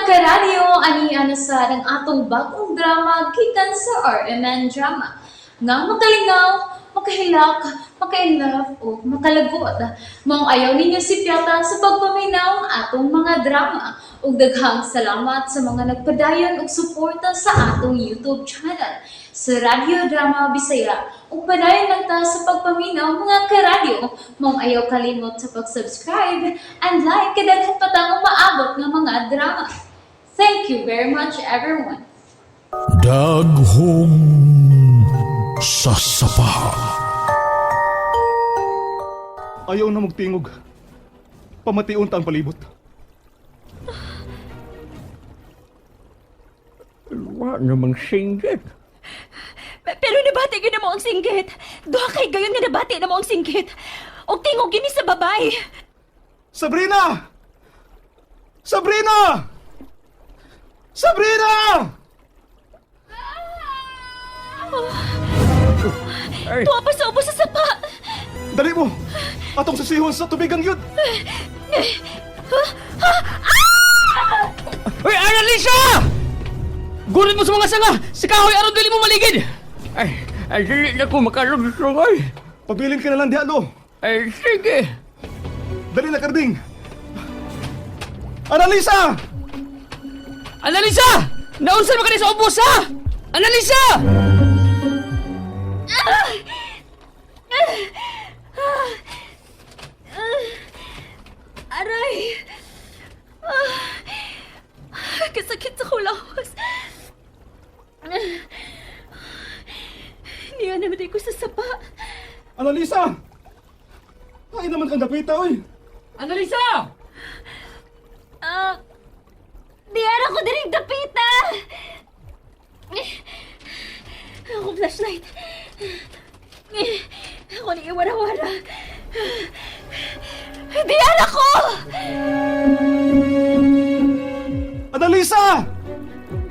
Karadyo, ani ana sa ang atong bagong drama gikan sa RMN Drama. Nga makalingaw, makahilak, makainlove o makalagot. Maong ayaw ninyo si Piata sa pagpaminaw ang atong mga drama. Ug daghang salamat sa mga nagpadayon og suporta sa atong YouTube channel sa Radyo Drama Bisaya. Ug padayon lang ta sa pagpaminaw, mga karadyo. Maong ayaw kalimot sa pag-subscribe and like kay daghan pa tang umaabot nga mga drama. Thank you very much, everyone. Daghong sasapa. Ayaw na magtingog. Pamation ta ang palibot. Wa namang singgit. Pero nabati gyud namo ang singgit. Duha kay gayon nga nabati namo ang singgit. Og tingog gini sa babay. Sabrina! Sabrina! Sabrina! Ay, Tuwa pa sa ubos sa sapa. Dali mo! Atong sisihon sa tubigang yun! Uy, Annalisa! Gulit mo sa mga sanga! Sa kahoy aron dili mo maligid! Ay, ay, dili na ko makalugtong ay. Pabilin ka na lang diha, Lo. Ay, sige. Dali na, Karding! Annalisa! Annalisa! Naunsan man ka ni sa ubos ha? Annalisa! Aray. Ah, kasakit sa kulawas. Niya naman ko sa sapa. Annalisa! Ay naman kang dapita, oy! Annalisa! Ah, diyan ako diring dapita. Ako flashlight. Ako ni iwara-wara. Diyan ako! Annalisa!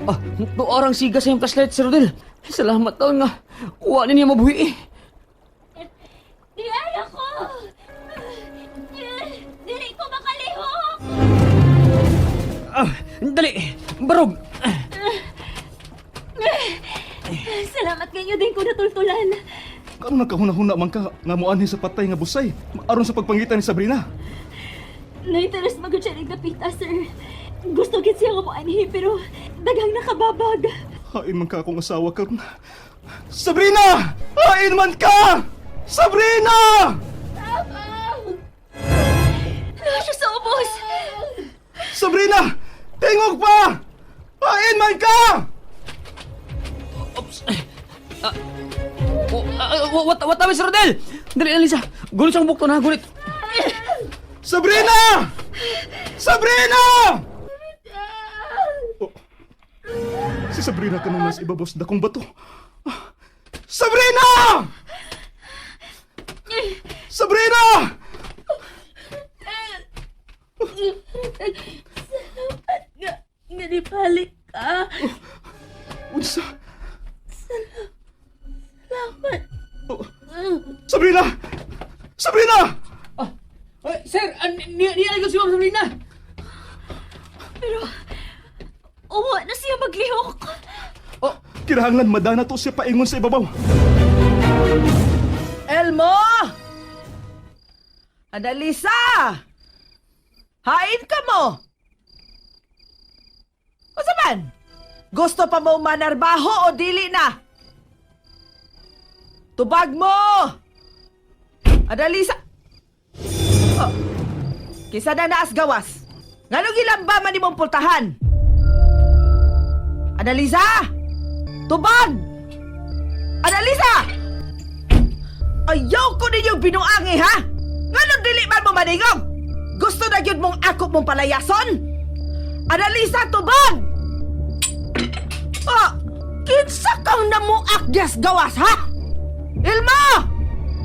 Ah, tuarang siga sa iyong flashlight, Sir Rodel. Salamat taon nga. Kuha ni niya mabuhi eh. Diyan ako! Dili ko makalihok! Ah, dali! Barog! Salamat kanyo din ko natultulan. Karon nagkahuna-huna man ka nga moanhi sa patay nga busay aron sa pagpangita ni Sabrina. Na-interest magud siya ning dapita, sir. Gusto gid siya nga moanhi pero daghang nakababag. Hain man ka akong asawa karon. Sabrina! Hain man ka! Sabrina! Naa siya sa ubos. Sabrina! Tingog pa! Hain man ka! Oops! Ah, oh, ah, what what Sir Rodel? Dali, Annalisa! Gulit siyang bukto na, gulit! Sabrina! Sabrina! Oh, si Sabrina kanang nasa ibabos dakong bato. Ah, Sabrina! Sabrina! Salamat nga nga nibalik ka. Unsa? Salamat. Oh, Sabrina! Sabrina! Ah, ay, sir, niya niya si Ma'am Sabrina. Pero uwa na siya maglihok. Oh, Kinahanglan madana to siya paingon sa ibabaw. Elmo! Analisa! Hain ka mo! Unsa man? Gusto pa mo manarbaho o dili na? Tubag mo! Analisa! Oh. Kisa na naas gawas. Nganong gilamba man imong pultahan? Analisa! Tubag! Analisa! Ayaw ko ninyong binuangi, ha? Nganong dili man mo maningog? Gusto na gyud mong akop mong palayason? Analisa, tubag! Ah, kinsa kang namuak dias gawas, ha? Ilma!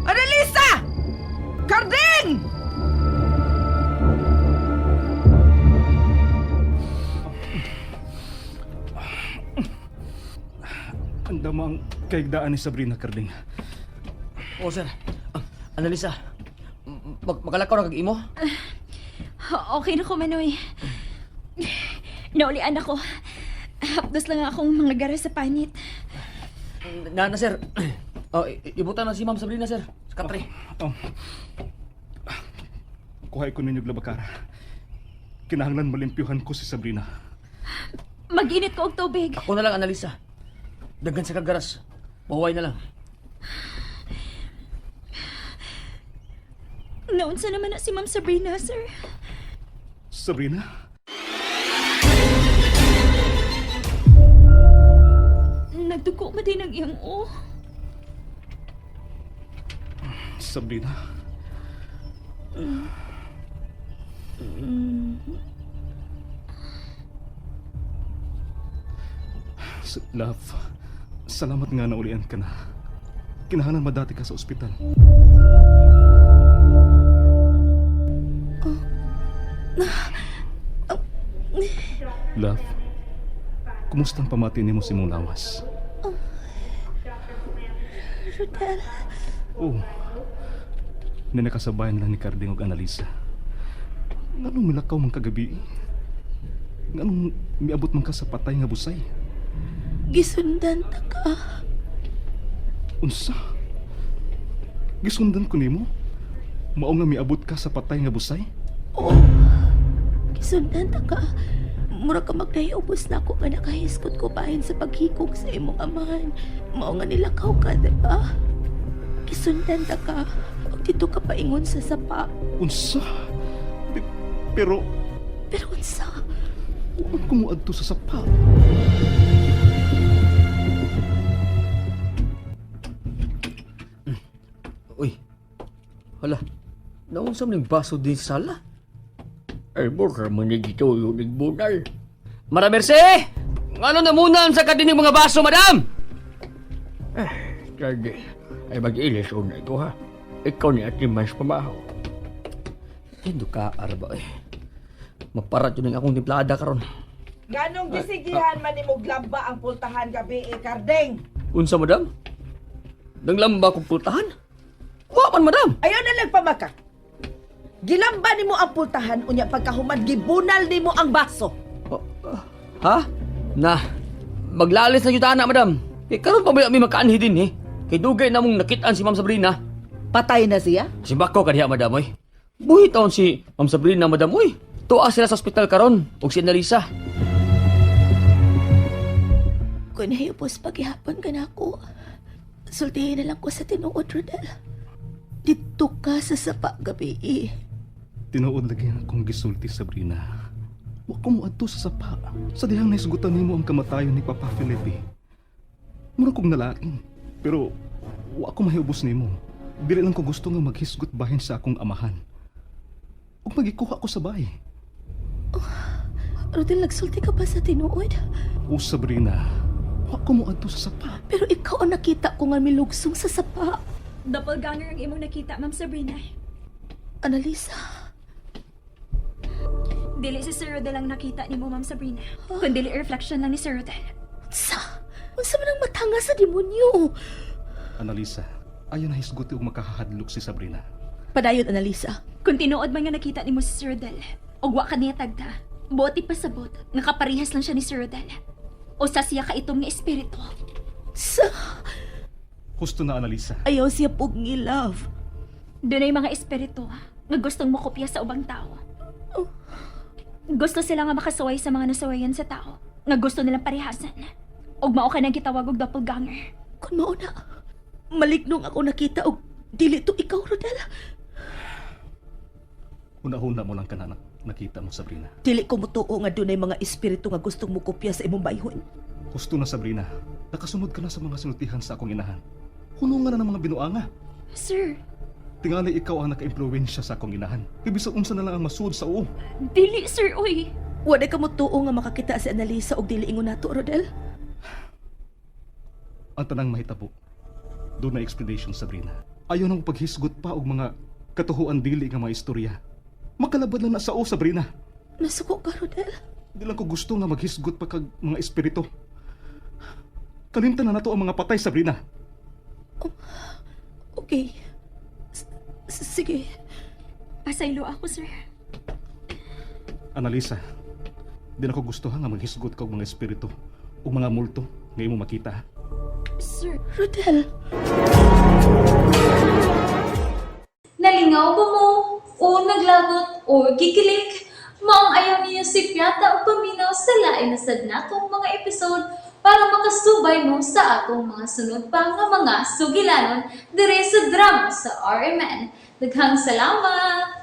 Analisa! Karding! Ang dama ang kaigdaan ni Sabrina, Karding. oh sir. Ah, Annalisa, makalakaw na kag imo? Okay na ko, Manoy. Naulian ako. Hapdos lang akong mga gara sa panit. Na, na, sir. Oh, ibutan na si Ma'am Sabrina, sir. Sa katre. Oh. Kuhay ko ninyo labakara. Kinahanglan malimpyuhan ko si Sabrina. Mag-init ko og tubig. Ako na lang, Analisa. Daghan sa kagaras. Pahuway na lang. Naunsa naman na si Ma'am Sabrina, sir. Sabrina? Nagdugo ma din ang iyang o. Sabrina? Love, salamat nga naulian ka na. Kinahanglan madati ka sa ospital. Love, kumusta ang pamati nimo si mong lawas? Rodel, Oo. Na nakasabayan lang ni Carding ug Analisa. Nganong milakaw man kagabi? Nganong miabot man ka sa patay nga busay? gisundan ta ka. Unsa? Gisundan ko nimo? Mao nga miabot ka sa patay nga busay? Oo. Gisundan ta ka. Mura ka magnahiubos na ako nga nakahiskot ko bahin sa paghikog sa imong amahan. Mao nga nilakaw ka, di ba? Gisundan ta ka. Ug dito ka paingon sa sapa. Unsa? Pero Pero unsa? wa ko moadto sa sapa. Uy. Hala. Naunsa man yung baso din sa sala? Ay, baka man nagituyo nagbunal. Mara Merce! Ano na muna sa kadining mga baso, madam? Kadi, ay mag-ilis unay ko ha. Ikaw ni ati mas pamahaw. Hindi ka, arba eh. Maparat yun ang akong timplada karon. Ganong gisigihan man nimo glamba ang pultahan gabi eh, Karding? Unsa, madam? Nanglamba kong pultahan? Wa man, madam! Ayaw na lang pamaka. Gilamba nimo ang pultahan unya pagkahuman gibunal nimo ang baso. Oh, ah, ha? Na, maglalis na yun ana, madam. Eh, karon pa ba may makaanhi din eh? Kay dugay na mong nakitaan si Ma'am Sabrina. Patay na siya? Simbako ka diha, madam, oy. Buhi taon si Ma'am Sabrina, madam, oy. Tuwa sila sa ospital karon ug si Analisa. Kung nahiubos paghihapon ka na ako, sultihin na lang ko sa tinuod, Rodel. Dito ka sa sapa gabi eh. Tinuod lagi ang akong gisulti Sabrina. Wa ko moadto sa sapa. Sa dihang naisgutan nimo ang kamatayon ni Papa Felipe. Mura kong nalain. Pero wa ko mahiubos nimo. Dili lang ko gusto nga maghisgot bahin sa akong amahan. Ug magikuha ko sa bahay. Rodel, nagsulti ka ba sa tinuod? O Sabrina, wa ko moadto sa sapa. Pero ikaw ang nakita ko nga milugsong sa sapa. Doppelganger ang imong nakita, Ma'am Sabrina. Analisa, Dili si Sir Rodel ang nakita nimo, Ma'am Sabrina. Kundi reflection lang ni Sir Rodel. unsa? Unsa man ang matanga sa demonyo? Analisa, ayaw na hisguti og makahadlok si Sabrina. Padayon, Analisa. Kung tinuod man nga nakita nimo si Sir Rodel, og wa ka niya tagda, buot ipasabot nga kaparehas lang siya ni Sir Rodel. Usa siya ka itom nga espiritu. Sa Husto na Analisa. ayaw siya pugni, love. Dunay mga espiritu nga gustong mokopya sa ubang tao. Gusto sila nga makasuway sa mga nasuwayan sa tao, nga gusto nilang parehasan. Og mao ka nang gitawag og doppelganger. Kung mao na, malignong ako nakita og dili to ikaw, Rodel. Una-una mo lang ka na nakita mo Sabrina. Dili ko mutuo nga dunay mga espiritu nga gustong mukopya sa imong bayhon. Husto na Sabrina. Nakasunod ka na sa mga sinultihan sa akong inahan. Hunungan na ng mga binuanga. Sir, Tingali ikaw ang naka-impluwensya sa akong inahan. Ibig unsa na lang ang masuod sa oo. dili sir oy. Wala ka mutuo nga makakita si Analisa og dili ingon nato, Rodel. Ang tanang mahitabo. Doon na explanation, Sabrina. Ayaw nang paghisgot pa og mga katuhuan dili nga mga istorya. Makalabad lang na sa oo, Sabrina. Nasuko ka, Rodel. Di lang ko gusto nga maghisgot pa kag mga espiritu. Kalimtan na nato ang mga patay, Sabrina. Okay. Sige. Pasaylo ako, sir. Analisa, Di na ko gusto ha nga maghisgot ka og mga espiritu ug mga multo nga imo makita. Sir, Rodel, Nalingaw ba mo? O naglagot o gikilig? Maong ayaw niyo si Piata o paminaw sa lain na sad natong mga episode para makasubay mo sa atong mga sunod pa nga mga sugilanon dire sa drama sa RMN. Daghang salamat!